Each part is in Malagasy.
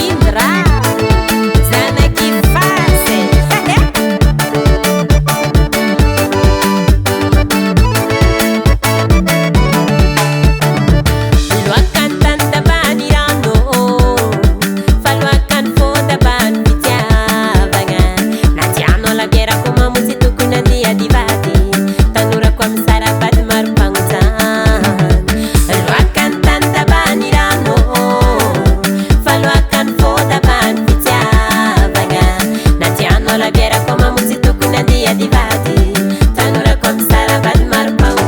Indra, zanak'i Fasy e! Loakan'ny tany tapahan'ny rano, fa loakan'ny fo tapahan'ny fitiavagna. Na tianao la bière ko mamo tsy tokony andeha hady vady, tanorako amin'ny sarabady maro mpagnotany. Loakan'ny tany tapahan'ny rano, fa loakan'ny fo tapahan'ny fitiavagna. Na tianao la bière ko mamo tsy tokony andeha hady vady, tanorako amin'ny sarabady maro mpagnotany.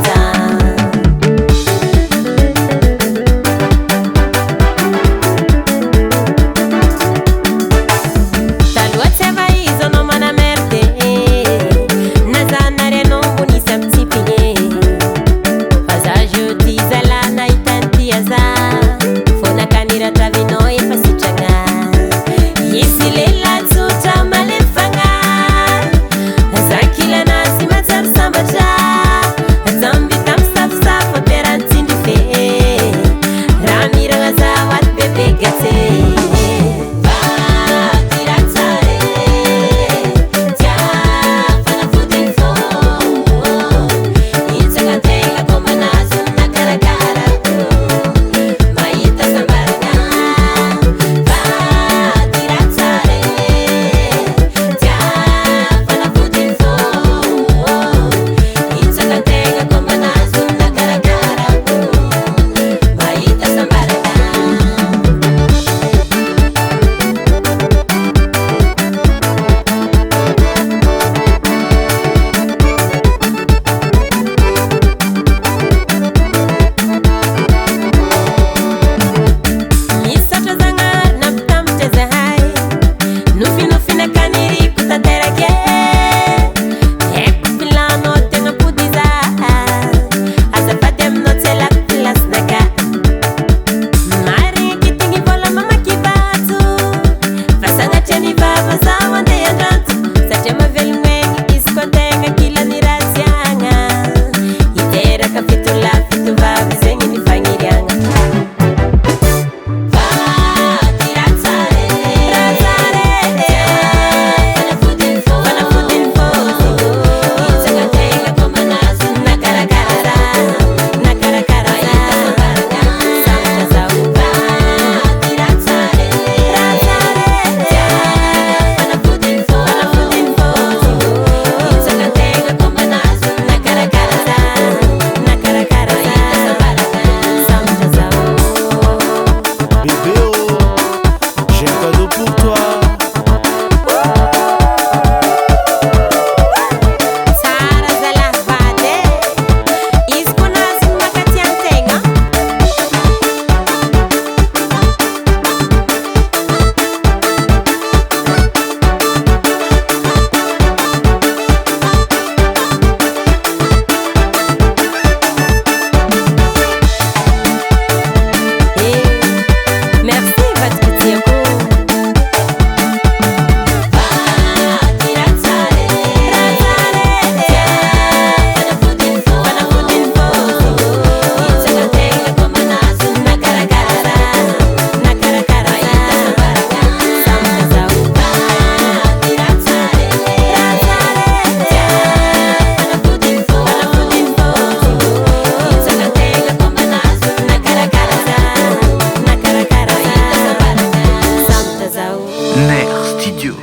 Taloha tsy ava izy anao manamerde, na zanary anao mbo nisy amitsipigny. Fa za jeudi zala nahita ny aza, fônaka niratravinao efa sitragna. Izy lehilahy tsotra malemy fagnahy, zakilanazy manjary sambatra. Jambita misafosafo ampiarahan-tsindry fe, raha miragna zaho ato bebe gatse. Vady raha tsara e, tia fanafodiny fô. Hitsakan-tegna kô manazo na karakara, mahita sambarana. Vady raha tsara e, tia fanafodiny fô. Hitsakan-tegna kô manazo na karakara, mahita sambarana. Misaotra Zagnahary nampitambatra zahay, nofinofinaka niriko tanterake. Haiko filanao tegna pody za, azafady aminao tsy alako plasinaka. Marigny kitigny vola mamaky vato, fa sagnatria ny vava zaho andeha andranto. Satria mahavelogno aigny izy koa antegna kila ny ratsy agna. Hiteraka fito lahy fito vavy zegny ny fagniriagna. Vady raha tsara e, raha tsara e, fanafodiny fô, fanafodiny fô. Hitsakan-tegna kô manazo na karakara za, na karakara za, sambatra zaho. Vady raha tsara e, raha tsara e, fanafodiny fô, fanafodiny fô. Hitsakan-tegna kô manazo na karakara za, na karakara za, sambatra zaho. Bébé oh, j'ai un cadeau pour toi. Tsara zalahy vady e, izy koa nahazo ny mankatia an-tegna. Eh, merci vadiko tiako. Vady raha tsara e, raha tsara e, fanafodiny fô, fanafodiny fô. Hitsakan-tegna kô manazo na karakara za, na karakara za, sambatra zaho. Vady raha tsara e, raha tsara e, fanafodiny fô, fanafodiny fô. Hitsakan-tegna kô manazo na karakara za, na karakara za, sambatra zaho. Nerf Studio.